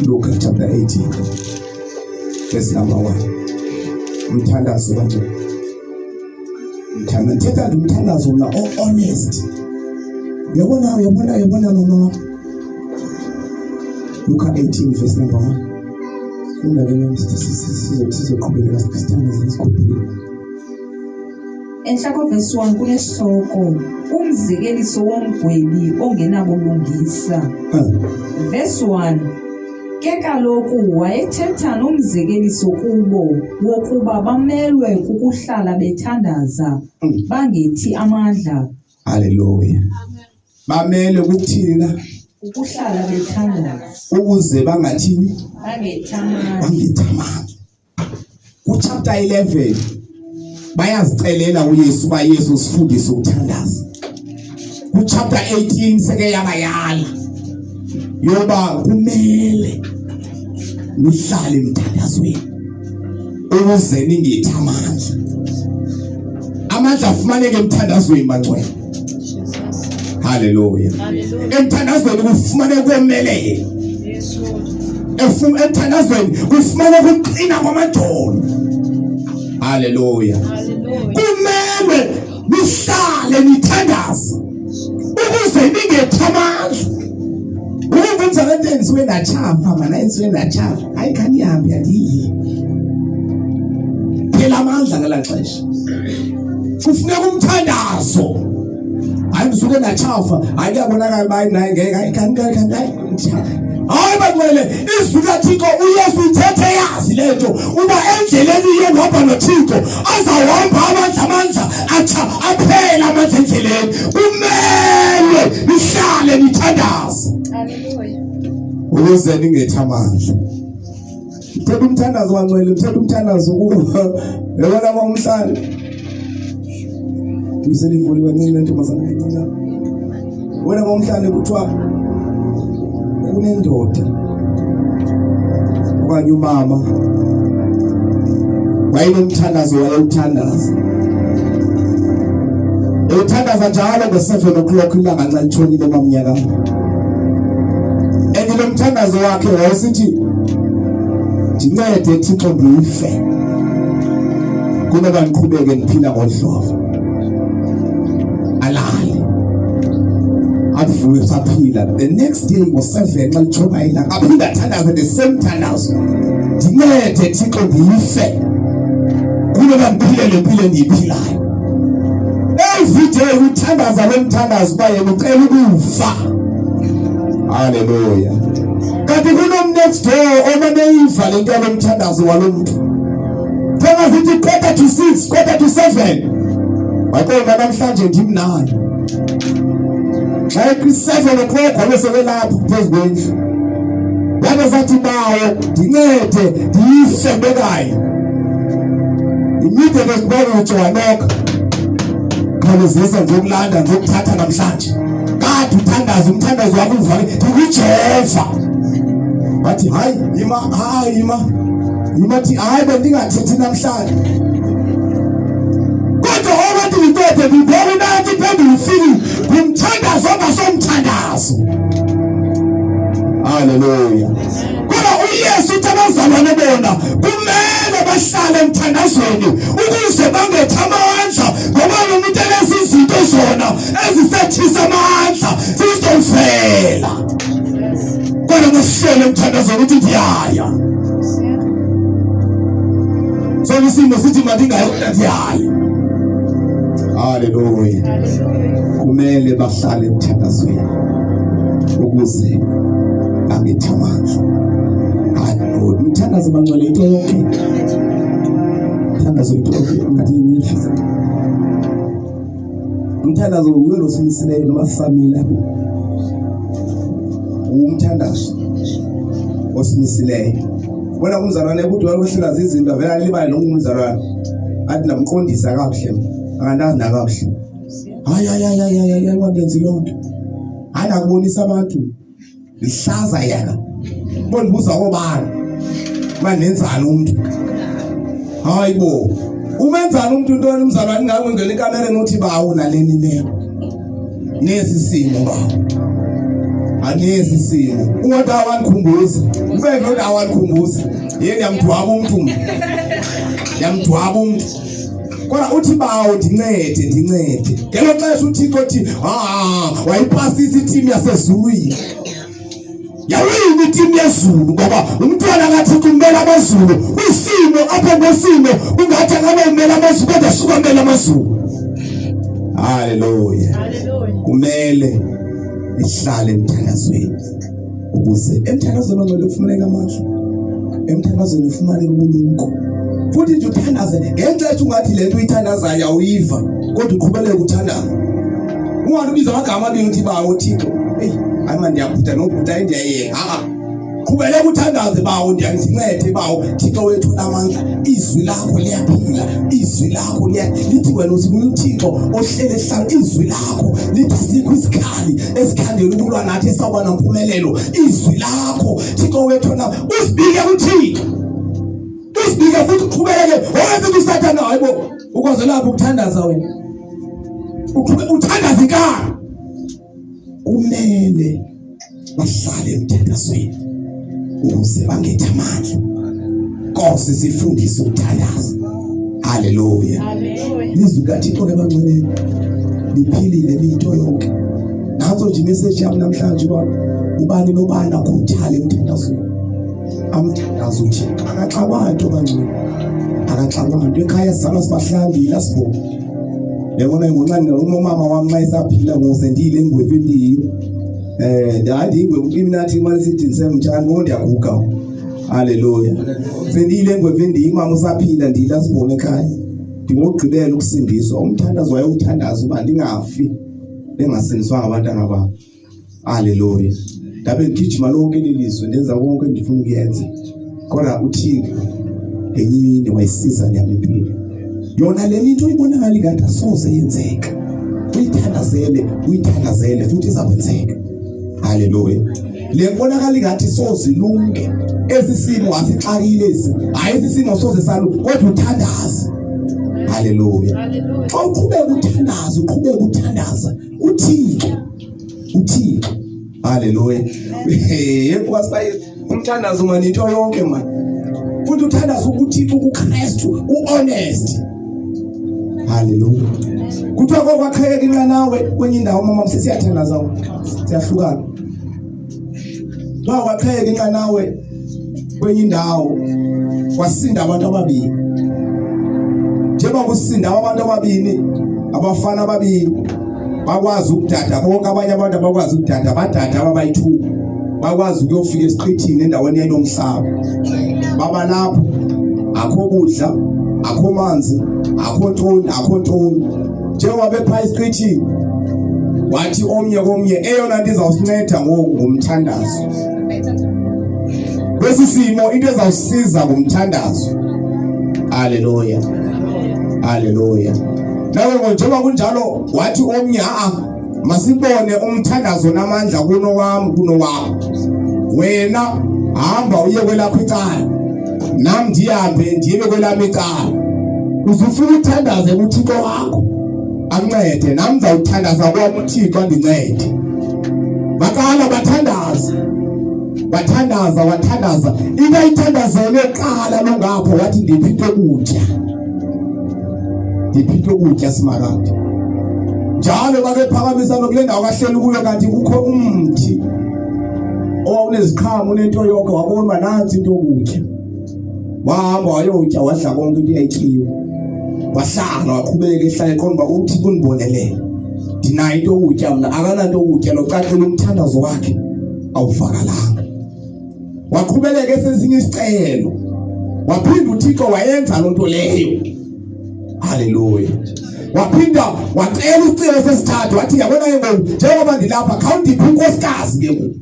Luka chapter 18 verse number 1. Umthandazo kanje. Mthanda thetha umthandazo mna o honest. Uyabona uyabona uyabona mama. Luka 18 verse number 1. Funda ke sizoqhubeka sithandaze sikhuphuke. Enhla kovesi 1 kunesihloko umzekeliso womgwebi ongenabulungisa. Verse 1 Ke kaloku wayethetha nomzekeliso kubo wokuba bamelwe kukuhlala bethandaza bangethi amandla. Haleluya. Bamele ukuthini na? Ukuhlala bethandaza. Ukuze bangathini? Bangethi amandla. Bangethi amandla. Kuchapter 11 bayazicelela uYesu ba Yesu sifundise ukuthandaza. Kuchapter 18 seke yabayala yoba kumele nihlale emthandazweni ukuze ningethi amandla. Amandla afumaneke emthandazweni bangcwele. Haleluya. Emthandazweni kufumaneka ukomelela. Emthandazweni kufumaneka ukuqina kwamadolo. Haleluya. Kumele nihlale nithandaze ukuze ningethi amandla. Ukuba umzalwane enziwe nachafa mana enziwe nachafa hayi khanihambe andiyi. Phela amandla ngela xesha. Kufuneka umthandazo. Hayi ngisuke ndachafa, hayi kuyabonakala uba naye ngeke hayi kanti kanti hayi hayi bangcwele izwi kaThixo uYesu uthethe yazi lento uba endleleni yokuhamba noThixo azawuhamba amandla amandla atsha aphela amandla endleleni kumele nihlale nithandaze ukuze ningethi amandla Mthetho umthandazo wangcwele, mthetho umthandazo kuwo. Yabona uma umhlali. Ngiselivuliwe kancinci le ntombazana kancinci. Wena uma umhlali kuthiwa kunendoda okanye umama wayenomthandazo wayewuthandaza ewuthandaza njalo ngo-7 o'clock ilanga nxa litshonile emamnyaka and lo mthandazo wakhe wayesithi ndincede Thixo ndife kunoba ndiqhubeke ndiphila ngodlovo alale avuke saphila the next day ngo-7 xa litshona ilanga aphinde athandaze the same thandazo ndincede Thixo ndife kunoba ndiphile le mpilo endiyiphilayo every day uthandaza lo mthandazo uba yena ucela ukufa haleluya kanti kunom next door omaneyiva le nto yalo mthandazo walo mntu njengazithi 5:45 6:45 waqonda namhlanje ndimnayo xa ikwi-7 o'clock wabe sekelapho phezu kwendlu wabe sathi bawo ndincede ndife bekayo immediately kuba utsho wanoka khawulezisa ndiyokulanda ndiyokuthatha namhlanje kade uthandaza umthandazo wakho uvale ndikujehova wathi hayi yima hayi yima yima thi hayi bendingathethi namhlanje kodwa obathi ngicede ngibona nansi iphendula ifili ngumthandazo ongasomthandazo haleluya kodwa uYesu uthi abazalwane bona kumele bahlale emthandazweni ukuze bangethe amandla ngoba lo muntu elezi izinto zona ezisethisa amandla zizovela kodwa kuhlele emthandazweni uthi ndiyaya so isimo sithi mandingayi kodwa ndiyaya haleluya kumele bahlale emthandazweni ukuze bangethi amandla haleluya umthandazo bangcwele into yonke umthandazo into yonke ngathi imihla umthandazo nguye lo simisileyo noma sisamile umthandazo osimisileyo bona umzalwane ukuthi wayehlula zizinto avele alibale nokungumzalwane athi ndamqondisa kakuhle akandazi nakakuhle hayi hayi hayi hayi hayi hayi wandenzi loo nto hayi ndakubonisa abantu lihlaza yena bondibuza obani uba nenzani umntu hayi bo umenzani umntu ntoni umzalwane ngawe ngena ekamereni uthi bawo naleni imeko nesi simo bawo Anesi simo. Ungathi awandikhumbuza. Ube lo awandikhumbuza. Yeye ndiyamdwaba umntu mna. Ndiyamdwaba umntu. Kodwa uthi bawo ndincede ndincede. Ngelo xesha uThixo uthi ah wayipasisa iteam yasezulwini. Yawina iteam yezulu ngoba umntwana kaThixo umela amazulu. Kwisimo apho kwesimo kungathi akabe umela amazulu kodwa suka umela amazulu. Haleluya. Haleluya. Kumele ihlale emthandazweni ukuze emthandazweni ongcwele kufumaneka amandla emthandazweni ufumaneka ubulumko futhi nje uthandaze ngexesha ungathi le nto uyithandazayo awuyiva kodwa uqhubeleke uthandaza ungathi ubiza amagama amabini uthi bawo thixo eyi hayi mani ndiyabhuda nobhuda endiyayeka a-a qhubeleka uthandaze bawo ndiyandincede bawo thixo wethu namandla izwi lakho liyaphila izwi lakho lithi wena usibuya uthixo ohlele ehlala izwi lakho lithi asikho isikhali esikhandela ukulwa nathi esawuba nampumelelo izwi lakho thixo wethu na uzibike kuthixo uzibike futhi uqhubeke owenza usathana hayibo ukwazi lapho ukuthandaza wena uqhube uthandaza inkani kumele bahlale emthandazweni ukuze bangethe amandla Nkosi sifundise ukuthandaza haleluya lizwi kaThixo ke bangcwele liphilile liyinto yonke nantso nje imeseji yami namhlanje uba ubani nobani akhuthale emthandazweni amthandazo uThixo akaxakwa nto bangcwele akaxakwa nto ekhaya sizalwa sibahlambile asibonge yabona ngonxa umama wam nxa esaphila ngoku sendiyile ngwevu endiyiyo um ndandiyingwevu imnathi imane sithi ndisemtshana ngoku ndiyaguga halleluya sendiyile ngwevu endiyiyo umama usaphila ndiyile asibone ekhaya ndingokugqibela ukusindiswa umthandazo wayewuthandaza uba ndingafi bengasindiswanga abantwana bam Haleluya. Ndabe ngigijima lonke lelizwe ndenza konke endifuna ukuyenza. Kodwa uThixo ngenye imini wayisiza neyami impilo. Yona le into ibonakala ingathi asoze yenzeka. Uyithandazele, uyithandazele futhi izakwenzeka. Haleluya. Le kubonakala ingathi soze ilunge. Esi simo asixakile esi. Hayi esi simo soze salu kodwa uthandaze. Haleluya. Xa uqhubeka uthandaza, uqhubeka uthandaza, uThixo uThixo haleluya yebo umthandazo mani into yonke mani futhi uthandaza uThixo kuKristu uhonest haleluya kuthiwa kokwaqhekeka inqanawe kwenye indawo mama sesiyathandaza siyahlukana kwakwaqhekeka inqanawe kwenye indawo kwasinda abantu ababini njengoba kusinda abantu ababini abafana ababini bakwazi ukudada bonke abanye abantu abakwazi ukudada badada ababayi-two bakwazi ukuyofika esiqithini endaweni yayinomhlaba baba lapho akho kudla akho manzi akho ntoni akho ntoni njengoba bepha esiqithini wathi omnye komnye eyona nto izawusinceda ngoku ngumthandazo kwesi simo into ezawusiza ngumthandazo haleluya haleluya nawe njengoba kunjalo wathi omnye a masibone umthandazo namandla kunowam kunowakho wena hamba uye kwelakho icala nam ndihambe ndiye kwelami icala uzufuna uthandaze kuThixo wakho ancede nam ndizawuthandaza kwam uThixo andincede baqala bathandaza wathandaza wathandaza into ayithandazele qala longapho wathi ndiphi into yokutya ndiphi into yokutya simakade njalo babephakamisa nokule ndawo kahleli kuyo kanti kukho umthi owawuneziqhamo unento yonke wabona uba nantsi into yokutya wahamba wayotya wadla konke into eyayityiwe wahlala waqhubeka ehlala eqonda uba uthi kundibonelele ndinayo into yokutya mna akananto yokutya locacile umthandazo wakhe awuvakalanga waqhubeleka esezinye isicelo waphinda uThixo wayenza loo nto leyo haleluya waphinda wacela isicelo sesithathu wathi yabona ke ngoku njengoba ndilapha khawundiphe unkosikazi ke ngoku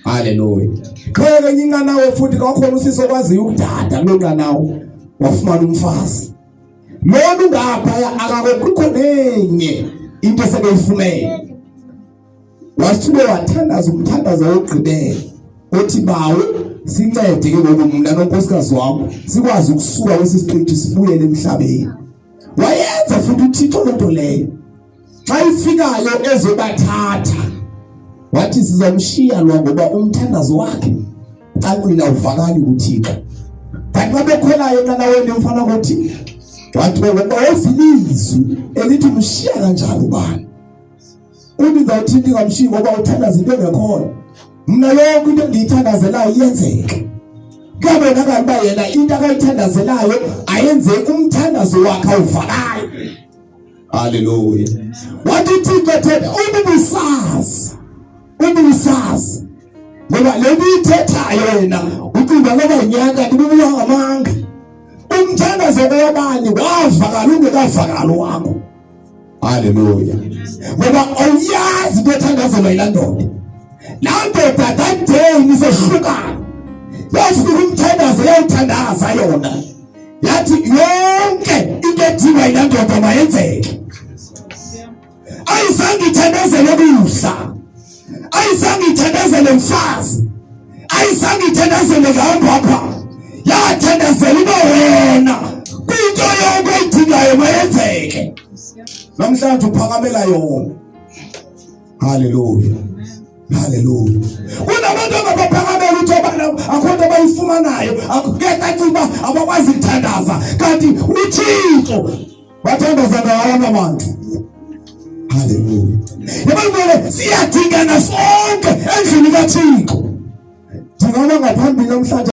haleluya qheke enye inqanawe futhi kwakhona usisi okwaziyo ukudada kuloo nqanawe wafumana umfazi lona ungaphaya akakokukho nenye into esebeyifumene wasuke wathandaza umthandazo wokugqibela othi bawo sincede ke ngoku mna nonkosikazi wam sikwazi ukusuka kwesi siqithi sibuyele emhlabeni wayenza futhi uthixo loo nto leyo xa ifikayo ezobathatha. Wathi sizamshiya lo ngoba umthandazo wakhe cacile awuvakali kuThixo. Kanti babekhwelayo enqanaweni umfana kothi wathi ngoba wezilizwi elithi mshiya kanjani ubani. Uthi ndizawuthi ndingamshiyi ngoba uthandaza into engekhoyo. Mna yonke into endiyithandazelayo iyenzeka. Kuyabonakala uba yena into akayithandazelayo ayenzeki, umthandazo wakhe awuvakali. Haleluya. Wathi uThixo thetha ububusazi. Ububusazi. Ngoba le nto uyithethayo wena ucinga noba yinyani kanti bubuya ngamanga. Umthandazo kowabani wavakala ungekavakali wakho. Haleluya. Ngoba awuyazi into ethandazelwa yilaa ndoda. Laa ndoda that day nizohlukana. Yafika umthandazo yawuthandaza yona. Yathi yonke into edingwa yilaa ndoda mayenzeke. Ayizange ithandazele kudla. Ayizange ithandazele mfazi. Ayizange ithandazele ngahamba apha. Yathandazela uba wena kwinto yonke oyidingayo mayenzeke. Namhlanje uphakamela yona. Haleluya. Haleluya. Kunabantu abaphakamela ukuthi obana akho nto abayifumanayo, kuyacaca uba abakwazi kuthandaza kanti uThixo bathandaza ngawo abantu. Haleluya. Yabona siyadingana sonke endlini kaThixo. Ndingaba ngaphambili namhlanje.